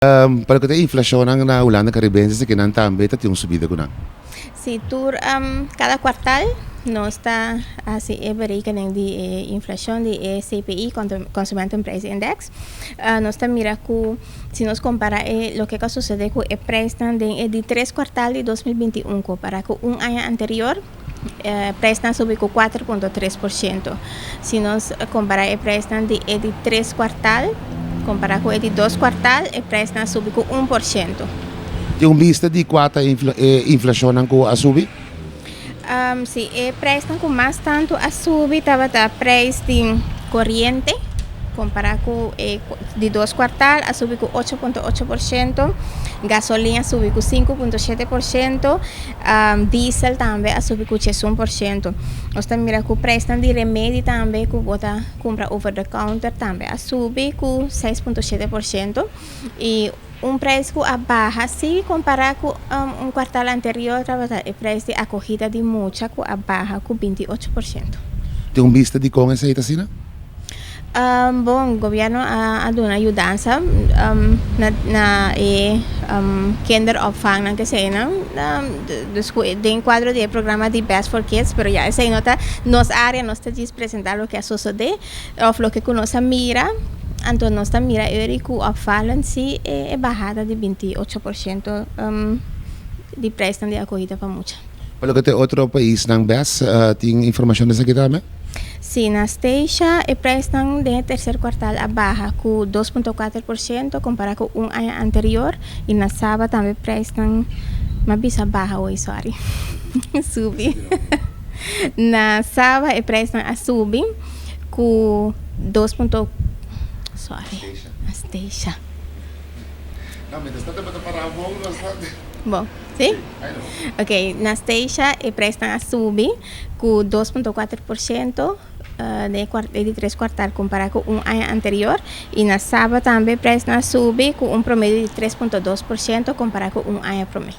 Pa loke ta inflashon na Hulanda Karibense, ku nan tambe tin un subida ku nan. Si, tur kada kwartal nos ta hasi e berekening di inflashon di CPI, Consumentenprijsindex. Nos ta mira ku si nos kompará loke a susedé ku e preisnan di 3 kwartal di 2021 kompará ku un aña anterior, preisnan a subi ku 4,3%. Si nos kompará e preisnan di 3 kwartal kompará ku di 2 kwartal, e preisnan a subi ku 1%. Tin un bista di kua ta inflashon ku a subi? Si, e preisnan ku mas tantu a subi tabata preis di koriente, kompará ku di 2 kwartal, a subi ku 8,8%, gasolina a subi ku 5,7%, diesel tambe a subi ku 1%. Nos tambe mira ku preisnan di remedi tambe, ku bo ta kumpra over the counter, tambe a subi ku 6,7%. I un preis ku a baha, si kompará ku un kwartal anterior, tabata e preis di akohida di mucha, ku a baha ku 28%. Tin un bista di kon esei ta asina? Bon, gobièrnu a duna yudansa na kinderopvang ku esei no, dus den kuadro di programa di Best for Kids, pero ya esei no ta nos área. Nos ta presentá loke a sosodé òf loke ku nos a mira. Anto nos ta mira ku opvallend si e bahada di 28% di preis di akohida pa mucha. Pa loke ta otro paisnan BES, tin informashon esaki tambe? Si, na Statia e preisnan den terser kwartal a baha ku 2,4% kompará ku un aña anterior, i na Saba tambe preisnan, m'a bisa baha, oi, sorry, subi. Na Saba e preisnan a subi ku 2. Sorry, na Statia. No, mientras tanto, para bom, Bon, si? Ok, na Statia e preisnan a subi ku 2,4% di 3 kwartal kompará ku un aña anterior, i na Saba tambe preisnan a subi ku un promedio di 3,2% kompará ku un aña promé.